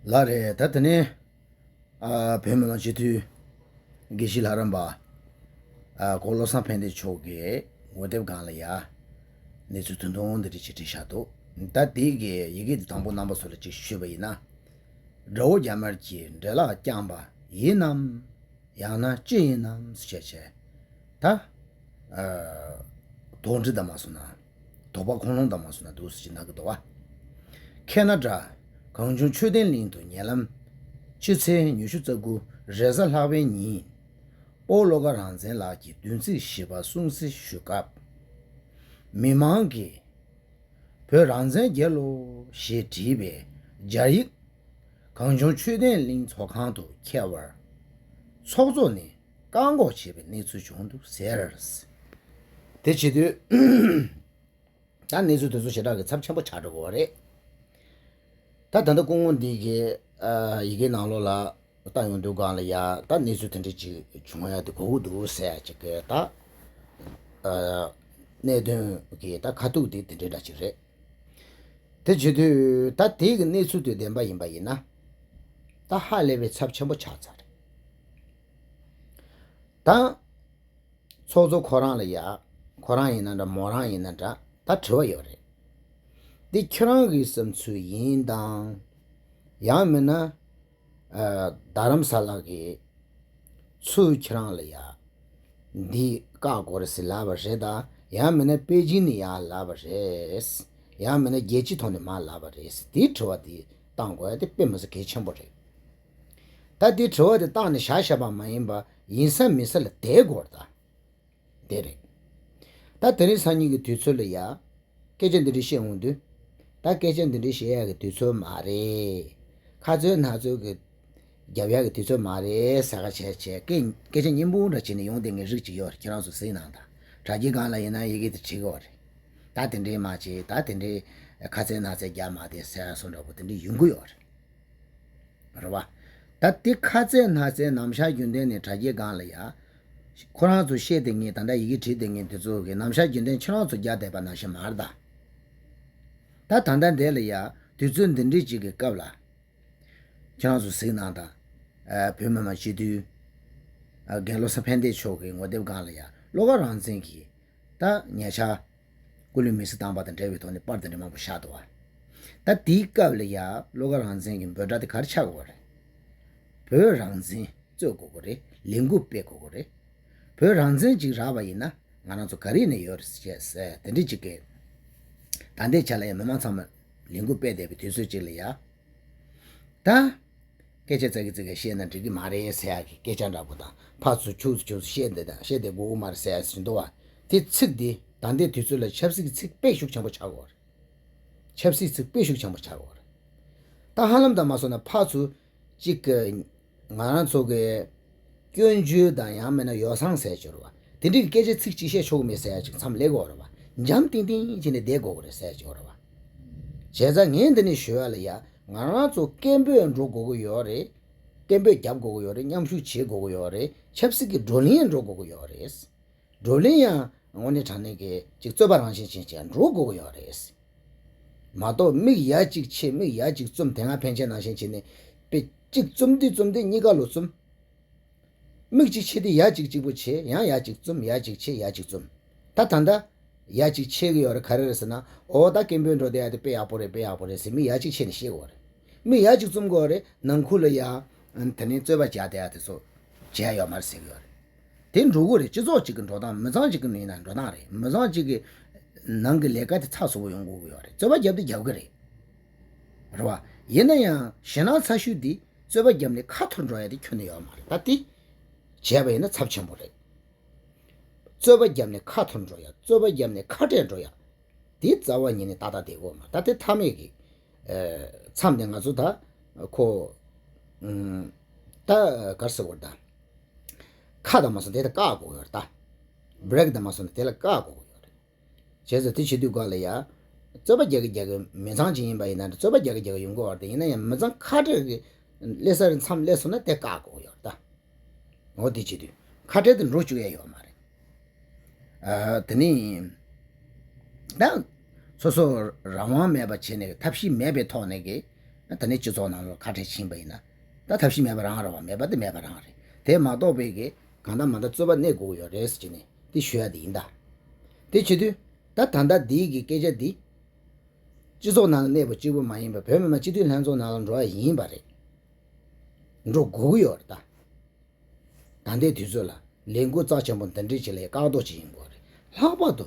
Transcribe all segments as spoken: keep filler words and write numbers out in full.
ལགས་རེད། ད་དེ་ནས་ཨ་བོད་མི་མང་སྤྱི་འཐུས་དགེ་བཤེས་ལྷ་རམས་པ་ཨ་གོང་བློ་བཟང་ཕན་བདེ་མཆོག་གིས་ངོ་དེབ་སྒང་ལ་ཡ་གནས་ཚུལ་དོན་དུ་འདི་འདྲ་ཅིག་བྲིས་བཞག་འདུག་ད་དེ་གི་ཡི་གེ་འདི་དང་པོ་རྣམ་པ་ཚོ་ལ་ཅིག་ཞུས་པ་ཡིན་ན། དགྲ་བོ་རྒྱ་དམར་གྱིས་འདྲེ་ལག་བརྐྱངས་པ་ཡིན་ནམ། ཡང་ན་ཅི་ཡིན་ནམ་ཞེས་བྱས། ད་ཨ་དོགས་འདྲི་དང་མ་སོང་ན། དོགས་པ་ཁུངས་ལུང་དང་མ་སོང་ན་འདུག་སེ་ཅིག་གནང་གི་འདུག་བ། ཁེ་ན་ཌ་གངས་ལྗོངས་ཆོས་ལྡན་གླིང་དུ་ཉེ་ལམ་ཕྱི་ཚེས་ཉི་ཤུ་རྩ་དགུ་རེས་གཟའ་ལྷག་པའི་ཉིན། སྤོ་བོ་བློ་དགའ་རང་བཙན་ལགས་ཀྱིས་བདུན་ཚིགས་བཞི་པ་གསུང་གསལ་ཞུ་སྐབས། མི་མང་གིས། བོད་རང་བཙན་རྒྱལ་ལོ་ཞེས་བྲིས་པའི་སྦྱར་ཡིག་གངས་ལྗོངས་ཆོས་ལྡན་གླིང་ཚོགས་ཁང་དུ་འཁྱེར་བར། ཚོགས་གཙོ་ནས་བཀག་འགོག་བྱས་པའི་གནས་ཚུལ་བྱུང་འདུག་ཟེར། དེ་བྱེད་དུས། ད་གནས་ཚུལ་དེ་ཚོ་ཞེ་དྲག་གི་ཚབས་ཆེན་པོ་ཆགས་འགྲོ་གི་ཡོད་རེད། ད་ད་ལྟ་སྐུ་ངོ་འདི་གི་ཨ་ཡི་གེ་ནང་ལོགས་ལ་ལྟ་ཡོང་དུས་སྒང་ལ་ཡ། ད་གནས་ཚུལ་དེ་འདྲ་ཅིག་བྱུང་ཡ་དེ་གོ་གི་འདུག་ཟེར་ཡ་ཅིག་གི་ད་ཨ་གནད་དོན་གི་ད་ཁ་ཐུག་དེ་དེ་འདྲ་འདྲ་ཅིག་རེད། དེ་བྱེད་དུས་ད་དེ་གི་གནས་ཚུལ་དེ་བདེན་པ་ཡིན་པ་ཡིན་ན། ད་ཧ་ལས་པའི་ཚབས་ཆེན་པོ་ཆགས་ཚར་རེད། ད་ཚོགས་གཙོ་ཁོ་རང་ལ་ཡ། ཁོ་རང་ཡིན་ན་འདྲ་མོ་རང་ཡིན་ན་འདྲ་ད་དྲི་བ་ཡོད་རེད། འདི་ཁྱེད་རང་གི་བསམ་ཚུལ་ཡིན་དང་། ཡང་མིན་ན་ཨ་རྡ་རམ་ས་ལ་གི་ཚུར་ཁྱེད་རང་ལ་ཡ། འདི་བཀག་དགོས་རེད་ཟེར་ལབ་པ་རེད་དང་། ཡང་མིན་ན་པེ་ཅིན་ནས་ཡར་ལབ་པ་རེད། ཡང་མིན་ན་རྒྱལ་སྤྱིའི་ཐོག་ནས་མར་ལབ་པ་རེད་ཟེར། དེའི་དྲི་བ་དེ་བཏང་དགོས་ཡ་དེ་དཔེ་མི་སྲིད་གལ་ཆེན་པོ་རེད། ད་དེ་དྲི་བ་དེ་བཏང་ནས་བཞག་བཞག་པ་མ་ཡིན་པ་ཡིན་ས་མིན་ས་ལ་བསྡད་དགོས་རེད་ད། དེ་རེད། ད་དེ་རིང་སང་ཉིན་གྱི་དུས་ཚོད་ལ་ཡ། སྐད་ཆ་འདི་འདྲ་བཤད་འོང་དུས། ད་སྐད་ཆ་འདི་འདྲ་བཤད་ཡག་གི་དུས་ཚོད་མ་རེད། ཁ་རྩོད་སྣ་རྩོད་ཀྱི་རྒྱབ་ཡག་གི་དུས་ཚོད་མ་རེད་ཟེར་ག་བྱས་བྱས་སྐད་སྐད་ཆ་སྙན་པོ་འདྲ་བྱས་ནས་ཡོང་བསྡད་མཁན་རིགས་ཅིག་ཡོད་རེད། ཁྱེད་རང་ཚོ་གཟིགས་གནང་དང་། དྲ་རྒྱའི་སྒང་ལ་ཡིན་ན་ཡི་གེ་དེ་བྲིས་ཀྱི་ཡོད་རེད། ད་དེ་འདྲའི་མ་བྱེད། ད་དེ་འདྲའི་ཁ་རྩོད་སྣ་རྩོད་རྒྱབ་མ་བསྡད་ཟེར་ཡག་སོགས་འདྲ་པོ་དེ་འདྲ་ཡོང་གི་ཡོད་རེད། རེད་བ། ད་དེ་ཁ་རྩོད་སྣ་རྩོད་ནམ་ཞག་རྒྱུན་ལྡན་ནས་དྲ་རྒྱའི་སྒང་ལ་ཡ། ཁོ་རང་ཚོ་བཤད་བསྡད་མཁན། ད་ལྟ་ཡི་གེ་བྲིས་བསྡད་མཁན་དེ་ཚོ་གི་ནམ་ཞག་རྒྱུན་ལྡན་ཁྱེད་རང་ཚོ་རྒྱག་བསྡད་པ་ནང་བཞིན་མ་རེད་ད། ད་ད་ལྟ་འདི་ལ་ཡ་དུས་ཚོད་འདི་འདྲའི་ཅིག་གི་སྐབས་ལ། ཁྱེད་རང་ཚོ་གཟིགས་གནང་དང་། ཨ་བོད་མི་མང་སྤྱི་འཐུས་ཨ་རྒན་བློ་བཟང་ཕན་བདེ་མཆོག་གི་ངོ་དེབ་སྒང་ལ་ཡ་བློ་དགའ་རང་བཙན་གྱིས་ད་ཉེ་ཆར་སྐུ་ལུས་མེ་སྲེག་བཏང་པ་དང་འབྲེལ་བའི་ཐོག་ནས་པར་དེ་འདྲ་མང་པོ་བཞག་འདུག་བ། ད་དེའི་སྐབས་ལ་ཡ་བློ་དགའ་རང་བཙན་གྱི་འབོད་སྒྲ་དེ་ག་རེ་ཆགས་དགོས་རེད། བོད་རང་བཙན་རྩོད་དགོས་ཀྱི་རེད། ལས་འགུལ་སྤེལ་དགོས་ཀྱི་རེད། བོད་རང་བཙན་ཅིག་རག་པ་ཡིན་ན་ང་རང་ཚོ་ག་རེ་ནས་ཡོད་རེད་ཅེས་ཟེར་དེ་འདྲ་ཅིག་གི། ད་ལྟའི་ཆ་ལ་ཡ་མི་མང་ཚང་མ་ལས་འགུལ་སྤེལ་བསྡད་པའི་དུས་ཚོད་ཅིག་ལ་ཡ། ད། སྐད་ཆ་ཙག་གི་ཙིག་གི་བཤད་ན་འགྲིག་གི་མ་རེད་ཟེར་ཡག་གི་སྐད་ཆ་འདྲ་པོ་དང་། ཕར་ཚུར་ཕྱོགས་སུ་ཕྱོགས་སུ་བཤད་བསྡད་དང་བཤད་བསྡད་དགོས་ཀྱི་མ་རེད་ཟེར་ཡག་ཅིག་འདུག་བ། དེ་ཚིག་འདི་ད་ལྟའི་དུས་ཚོད་ལ་ཆབ་སྲིད་ཀྱི་ཚིག་དཔེ་ཤུགས་ཆེན་པོ་ཆགས་ཀྱི་ཡོད་རེད། ཆབ་སྲིད་ཚིག་དཔེ་ཤུགས་ཆེན་པོ་ཆགས་ཀྱི་ཡོད་རེད། ད་ཧ་ལམ་ད་མ་སོང་ན་ཕར་ཚུར་གཅིག་གི་ང་རང་ཚོ་གི་སྐྱོན་བརྗོད་དང་ཡང་མིན་ན་ཡོ་བསྲང་ཟེར་ཆོག་རེད་བ། དེ་འདྲའི་སྐད་ཆ་ཚིག་གཅིག་བཤད་ཆོག་གི་མེད་ཟེར་ཡག་ཅིག་མཚམས་སླེབས་ཀྱི་ཡོད་རེད་བ། འཇམ་ཏིང་ཏིང་བྱས་ནས་བསྡད་དགོས་ཀྱི་རེད་ཟེར་ཡག་ཅིག་ཡོད་རེད་བ། བྱས་ཙང་ངས་འདི་ནས་ཞུ་ཡག་ལ་ཡ། ང་རང་ཚོ་སྐད་འབོད་འགྲོ་དགོས་ཀྱི་ཡོད་རེད། སྐད་འབོད་རྒྱབ་དགོས་ཀྱི་ཡོད་རེད། མཉམ་ཞུགས་བྱེད་དགོས་ཀྱི་ཡོད་རེད། ཆབ་སྲིད་ཀྱི་བགྲོ་གླེང་འགྲོ་དགོས་ཀྱི་ཡོད་རེད། བགྲོ་གླེང་ཡང་དངོས་གནས་དྲང་གནས་ཀྱི་ཅིག་རྩོད་པ་རང་བཞིན་ཅན་ཅིག་འགྲོ་དགོས་ཀྱི་ཡོད་རེད། མ་གཏོགས་མིག་ཡ་གཅིག་ཕྱེ་མིག་ཡ་གཅིག་བཙུམ། དེ་སྔ་ཕན་ཆད་ནང་བཞིན་བྱས་ནས་དཔེ་གཅིག་བཙུམ་དུས་བཙུམ་དུས་གཉིས་ཀ་ལོག་བཙུམ། མིག་གཅིག་ཕྱེ་དུས་ཡ་གཅིག་གཅིག་པོ་ཕྱེ། ཡང་ཡ་གཅིག་བཙུམ། ཡ་གཅིག་ཕྱེ། ཡ་གཅིག་བཙུམ། ད་ད་ལྟ་ཡ་གཅིག་ཕྱེ་གི་ཡོད་རེད། ག་རེ་རེད་ཟེར་ན། འོ་ད་སྐད་འབོད་འགྲོ་བསྡད་ཡ་དེ་དཔེ་ཡག་པོ་རེད། དཔེ་ཡག་པོ་རེད་ཟེར་མིག་ཡ་གཅིག་ཕྱེ་ནས་བཤད་དགོས་རེད། མིག་ཡ་གཅིག་བཙུམ་དགོས་རེད། ནང་ཁུལ་ལ་ཡ་དེ་ནས་རྩོད་པ་རྒྱག་བསྡད་ཡ་དེ་ཚོ་བྱས་ཡོད་མ་རེད་ཟེར་གི་ཡོད་རེད། དེ་འགྲོ་གི་རེད། སྤྱི་ཚོགས་གཅིག་གི་འགྲོ་སྟངས། མི་ཚང་གཅིག་གི་ཡིན་ན་འགྲོ་སྟངས་རེད། མི་ཚང་གཅིག་གི་ནང་གི་ལས་ཀ་དེ་ཚགས་ཚུད་པོ་ཡོང་དགོས་ཀྱི་ཡོད་རེད། རྩོད་པ་རྒྱབ་དེ་རྒྱབ་གི་རེད། རེད་བ། ཡིན་ན་ཡང་ཞེད་སྣང་ཚ་ཤོས་དེ་རྩོད་པ་རྒྱབ་ནས་ཁ་འཐོར་འགྲོ་ཡ་དེ་ཁྱོན་ནས་ཡོད་མ་རེད། ད་དེ་བྱས་པ་ཡིན་ན་ཚབས་ཆེན་པོ་རེད། རྩོད་པ་བརྒྱབ་ནས་ཁ་འཐོར་འགྲོ་ཡ། རྩོད་པ་བརྒྱབ་ནས་ཁ་བྲལ་འགྲོ་ཡ། དེ་རྩ་བ་ཉིད་ནས་ཏག་ཏག་བསྡད་ཀྱི་ཡོད་མ་རེད། ད་དེ་མཐའ་མའི་གི་ཨ་མཚམས་དེ་ང་ཚོ་ད་ཁོ་ཨུམ་ད་ག་རེ་ཟེར་དགོས་རེད་ད། ཁ་དང་མ་སོང་དེ་ད་བཀག་དགོས་ཡོད་རེད་ད། བྷི་རེག་དང་མ་སོང་ན་དེ་ལ་བཀག་དགོས་ཡོད་རེད། བྱས་ཙང་དེ་བྱེད་དུས་སྐབས་ལ་ཡ། རྩོད་པ་རྒྱག་གི་རྒྱག་གི་མི་ཚང་ཅིག་ཡིན་པ་ཡིན་ན་འདྲ། རྩོད་པ་རྒྱག་གི་རྒྱག་གི་ཡོང་གི་ཡོད་རེད། ཡིན་ན་ཡང་མི་ཚང་ཁ་བྲལ་གི་སླེབས་ས་རེད། མཚམས་སླེབས་སོང་ན་དེ་བཀག་དགོས་ཀྱི་ཡོད་རེད་ད། འོ་དེ་བྱེད་དུས་ཁ་བྲལ་དུ་འགྲོ་བཅུག་ཡ་ཡོད་མ་རེད། ཨ་དེ་ནི་ད་སོ་སོ་རང་དབང་མེད་པ་བྱས་ནས་ཐབས་ཤེས་མེད་པའི་ཐོག་ནས་ཀྱི་ ད་ནི་སྤྱི་ཚོགས་ནང་ལ་ཁ་བྲལ་ཕྱིན་པ་ཡིན་ན། ད་ཐབས་ཤེས་མེད་པ་རང་རེད་བ། མེད་པ་དེ་མེད་པ་རང་རེད། དེ་མ་གཏོགས་པའི་གི་གང་ལྟར་མ་ལྟར་རྩོད་པ་གནས་དགོས་ཀྱི་ཡོད་རེད་ཟེར་གྱི་ནས་དེ་ཞུ་ཡ་དེ་ཡིན་ད། དེ་བྱེད་དུས་ད་ད་ལྟ་འདིའི་གི་སྐད་ཆ་འདི། སྤྱི་ཚོགས་ནང་ལ་གནས་པ་གཅིག་པུ་མ་ཡིན་པར་བོད་མི་མང་སྤྱི་འཐུས་ལྷན་ཚོགས་ནང་ལ་འགྲོ་བ་ཡིན་པ་རེད། འགྲོ་དགོས་ཀྱི་ཡོད་རེད་ད། ད་ལྟའི་དུས་ཚོད་ལ་ལས་འགུལ་རྩ་ཆེན་པོ་འདི་འདྲའི་ཅིག་ལ་ཡ་བཀག་རྡོ་ཅིག་ཡིན་དགོས་རེད། ལྷག་པར་དུ་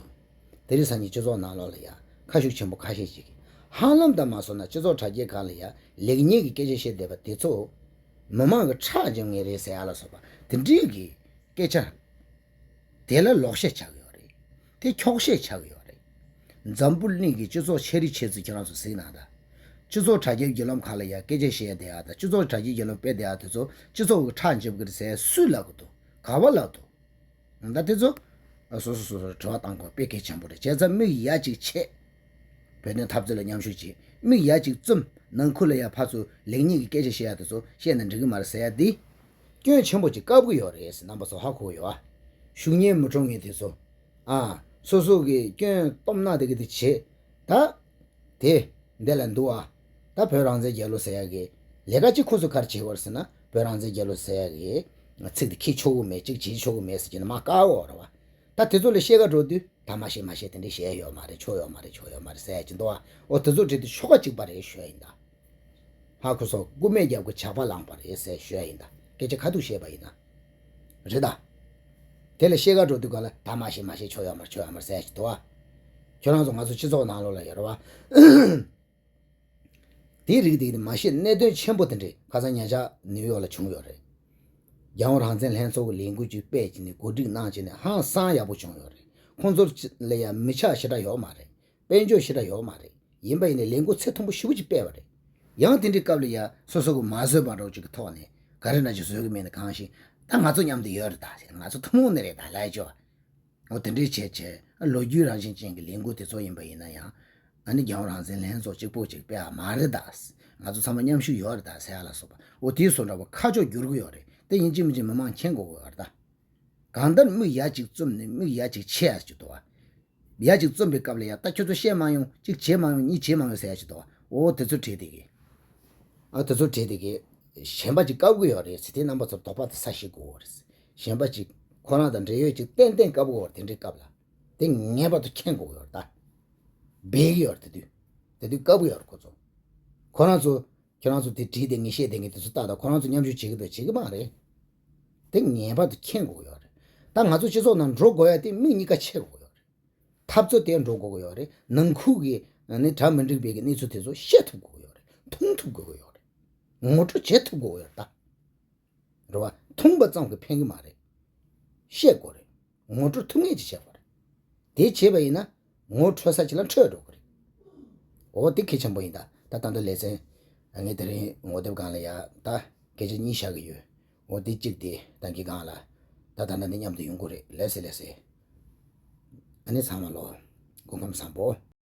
དེ་རིང་སང་ཉིན་སྤྱི་ཚོགས་ནང་ལོགས་ལ་ཡ་ཁ་ཤུགས་ཆེན་པོ་ཁ་ཤས་ཅིག་གིས་ཧ་ལམ་ད་མ་སོང་ན་སྤྱི་ཚོགས་དྲ་རྒྱའི་སྒང་ལ་ཡ་ལེགས་ཉེས་ཀྱི་སྐད་ཆ་བཤད་བསྡད་པ་དེ་ཚོ་མི་མང་གི་ཁྲག་འཇིབ་ངེས་རེད་ཟེར་ཡ་ལ་སོགས་པ་དེ་འདྲའི་གི་སྐད་ཆ། དེ་ལ་ལོག་བཤད་ཆགས་ཀྱི་ཡོད་རེད། དེ་འཁྱོག་བཤད་ཆགས་ཀྱི་ཡོད་རེད། འཛམ་བུ་གླིང་གི་སྤྱི་ཚོགས་ཆེ་རིགས་ཆེ་ཚོ་ཁྱེད་རང་ཚོ་གཟིགས་གནང་དང་། སྤྱི་ཚོགས་དྲ་རྒྱའི་བརྒྱུད་ལམ་ཁག་ལ་ཡ་སྐད་ཆ་བཤད་བསྡད་ཡ་དང་སྤྱི་ཚོགས་དྲ་རྒྱའི་བརྒྱུད་ལམ་སྤེལ་བསྡད་ཡ་དེ་ཚོ་སྤྱི་ཚོགས་ཀྱི་ཁྲག་འཇིབ་ཀྱི་རེད་ཟེར་སུས་ལབ་ཀྱི་འདུག་ག་བ་ལབ་འདུག་ད་དེ་ཚོ་སོ་སོ་སོ་སོར་དྲི་བ་བཏང་དགོས་དཔེ་གལ་ཆེན་པོ་རེད། བྱས་ཙང་མིག་ཡ་གཅིག་ཕྱེ། བོད་དོན་འཐབ་རྩོད་ལ་མཉམ་ཞུགས་བྱེད། མིག་ཡ་གཅིག་བཙུམ། ནང་ཁུལ་ལ་ཡ་ཕར་ཚུར་ལེགས་ཉེས་ཀྱི་སྐད་ཆ་བཤད་ཡ་དེ་ཚོ་བཤད་ན་འགྲིག་གི་མ་རེད་ཟེར་ཡ་འདི། སྐྱོན་ཆེན་པོ་ཅིག་བཀབ་གི་ཡོད་རེད་ཟེར་རྣམ་པ་ཚོ་ཧ་གོ་གི་ཡོད་ཨ། ཤུགས་ཉེས་མི་སྤྲོད་མཁན་དེ་ཚོ། ཨ། སོ་སོ་གི་སྐྱོན་སྟོབས་ན་དེ་གི་དེ་བྱེད། ད། དེ། འདི་ལ་འདུག་ཨ། ད་བོད་རང་བཙན་རྒྱལ་ལོ་ཟེར་ཡ་གི། ལས་ཀ་གཅིག་ཁོ་ཚོ་ག་རེ་བྱེད་དགོས་རེད་ཟེར་ན་བོད་རང་བཙན་རྒྱལ་ལོ་ཟེར་ཡ་གི་ཚིག་དེ་ཁྱེར་ཆོག་གི་མེད་གཅིག་བྱེད་ཆོག་གི་མེད་ཟེར་གྱི་ནི་མ་བཀག་གོ་རེད་བ། ད་དེ་ཚོ་ལ་བཤད་ག་འགྲོ་དུས་ད་མ་བཤད་མ་བཤད་དེ་འདྲ་བཤད་ཡོད་མ་རེད། ཆོ་ཡོད་མ་རེད། ཆོ་ཡོད་མ་རེད་ཟེར་ཡ་གྱི་འདུག་ཨ། འོ་དེ་ཚོ་བྲིས་དུས་ཆོ་ག་གཅིག་པ་རེད་ཞུ་ཡ་ཡིན་ད། ཧ་ཁུ་སོགས་རྐུ་མས་རྒྱབ་ཀྱི་ཇག་པ་ལངས་པ་རེད་ཟེར་ཞུ་ཡ་ཡིན་ད། སྐད་ཆ་ཁ་ཐུག་བཤད་པ་ཡིན་ན། རེད་ད། དེ་ལ་བཤད་ག་འགྲོ་དུས་ག་ལ་ད་མ་བཤད་མ་བཤད་ཆོ་ཡོད་མ་རེད། ཆོ་ཡོད་མ་རེད་ཟེར་ཡ་གྱི་འདུག་ཨ། ཁྱོད་རང་ཚོ་ང་ཚོ་སྤྱི་ཚོགས་ནང་ལོགས་ལ་ཡོད་རེད་བ། དེའི་རིགས་དེ་མ་གཞི་གནད་དོན་ཆེན་པོ་དེ་འདྲས་ཁ་སང་ཉེ་ཆར་ནིའུ་ཡོག་ལ་བྱུང་ཡོད་རེད། རྒྱལ་ཡོངས་རང་བཙན་ལྷན་ཚོགས་ཀྱི་ལས་འགུལ་ཅིག་སྤེལ་བྱས་ནས་གོ་སྒྲིག་གནང་བྱས་ནས་ཧང་སང་ཡག་པོ་བྱུང་ཡོད་རེད། ཁོང་ཚོར་ལ་ཡང་མི་ཆ་ཞེ་དྲག་ཡོད་མ་རེད། དཔལ་འབྱོར་ཞེ་དྲག་ཡོད་མ་རེད། ཡིན་པ་ཡིན་ནའི་ལས་འགུལ་ཚད་མཐོན་པོ་ཞེ་པོ་ཅིག་སྤེལ་བ་རེད། ཡང་དེ་འདྲའི་སྐབས་ལ་ཡང་སོ་སོ་གི་མ་བཟོད་པ་འདྲ་ཅིག་གི་ཐོག་ནས་ག་རེ་འདྲ་ཅིག་བཟོ་གི་མེད་ན་གང་ཞིག་ད་ང་ཚོ་མཉམ་དུ་ཡོད་རེད་ད་ཟེར། ང་ཚོ་ཐུན་མོང་ནས་རེད་ད་ལབ་ཡ་ཅིག་འོ་དེ་འདྲའི་བྱས་བྱས་ལོ་རྒྱུས་རང་བཞིན་ཅན་གྱི་ལས་འགུལ་དེ་ཚོ་ཡིན་པ་ཡིན་ན་ཡང་། ཨ་ནི་རྒྱལ་ཡོངས་རང་བཙན་ལྷན་ཚོགས་གཅིག་པོ་གཅིག་སྤེལ་བ་མ་རེད་ད། ང་ཚོ་ཚང་མ་མཉམ་ཞུགས་ཡོད་རེད་ད་ཟེར་ཡ་ལ་སོགས་པ་འོ་དེའི་བཟོ་འདྲ་བ་ཁ་ཕྱོགས་བསྒྱུར་གི་ཡོད་རེད། དེ་ཡིན་གཅིག་མིན་གཅིག་མི་མང་མཁྱེན་དགོས་ཀྱི་ཡོད་རེད་ད། གང་ལྟར་མིག་ཡ་གཅིག་བཙུམ་ནས་མིག་ཡ་གཅིག་ཕྱེ་ཡ་ཅིག་འདུག་བ། ཡ་གཅིག་བཙུམ་པའི་སྐབས་ལ་ཡ་ད་ཁྱོད་ཚོ་བཤད་མ་ཡོང་གཅིག་བྱེད་མ་ཡོང་གཉིས་བྱེད་མ་ཡོང་ཟེར་ཡ་ཅིག་འདུག་བ། འོ་དེ་ཚོ་བྲིས་དེ་གི། ཨ་དེ་ཚོ་བྲིས་དེ་གི། གཞན་པ་ཅིག་བཀབ་གི་ཡོད་རེད་ཟེར་དེ་རྣམ་པ་ཚོར་དོགས་པ་དེ་ས་ཞིག་དགོས་རེད། གཞན་པ་ཅིག་ཁོ་རང་དང་འབྲེལ་ཡོད་ཅིག་ཏན་ཏན་བཀབ་དགོས་རེད། དེ་འདྲའི་སྐབས་ལ། དེ་ངེས་པར་དུ་མཁྱེན་དགོས་ཀྱི་ཡོད་རེད་ད། སྦས་ཀྱི་ཡོད་རེད་དེ་དུས། དེ་དུས་བཀབ་ཀྱི་ཡོད་རེད་ཁོ་ཚོ། ཁོ་རང་ཚོ། ཁྱོད་རང་ཚོ་དེ་བྲིས་ཏེ་ངས་བཤད་བསྡད་མཁན་དེ་ཚོ་ལྟ་དང་ཁོ་རང་ཚོ་མཉམ་ཞུགས་བྱེད་ཀྱི་འདུག་བྱེད་ཀྱི་མ་རེད། དེ་ངེས་པར་དུ་མཁྱེན་དགོས་ཀྱི་ཡོད་རེད། ད་ང་ཚོ་སྤྱི་ཚོགས་ནང་འགྲོ་དགོས་ཡ་དེ་མིག་གཉིས་ཀ་ཕྱེ་དགོས་ཀྱི་ཡོད་རེད། འཐབ་རྩོད་དེ་འགྲོ་དགོས་ཀྱི་ཡོད་རེད། ནང་ཁུལ་གྱི་ནི་གྲ་མི་འགྲིག་པའི་གི་གནས་ཚུལ་དེ་ཚོ་བཤད་ཐུབ་དགོས་ཀྱི་ཡོད་རེད། མཐོང་ཐུབ་དགོས་ཀྱི་ཡོད་རེད། ངོ་སྤྲོད་བྱེད་ཐུབ་དགོས་ཀྱི་ཡོད་རེད་ད། རེད་བ། མཐོང་པ་ཙམ་གྱིས་ཕན་གྱི་མ་རེད། བཤད་དགོས་རེད། ངོ་སྤྲོད་ཐུབ་ངེས་ཅིག་བྱེད་དགོས་རེད། དེ་བྱས་པ་ཡིན་ན་ངོ་འཕྲོད་ས་ཅིག་ལ་འཕྲོད་འགྲོ་གི་རེད། འོ་དེ་གལ་ཆེན་པོ་ཡིན་ད། ད་ད་ལྟ་ལེ་ཚན། ངས་དེ་རིང་ངོ་དེབ་སྒང་ལ་ཡ་ད་སྐད་ཆ་གཉིས་བཞག་གི་ཡོད། འོ་དེ་གཅིག་དེ་ད་གི་སྒང་ལ། ད་ད་ལྟ་འདི་མཉམ་དུ་ཡོང་གི་རེད། ལགས་སེ་ལགས་སེ། ཨ་ནི་ཚང་མ་ལོ། སྐུ་ཁམས་བཟང་པོ།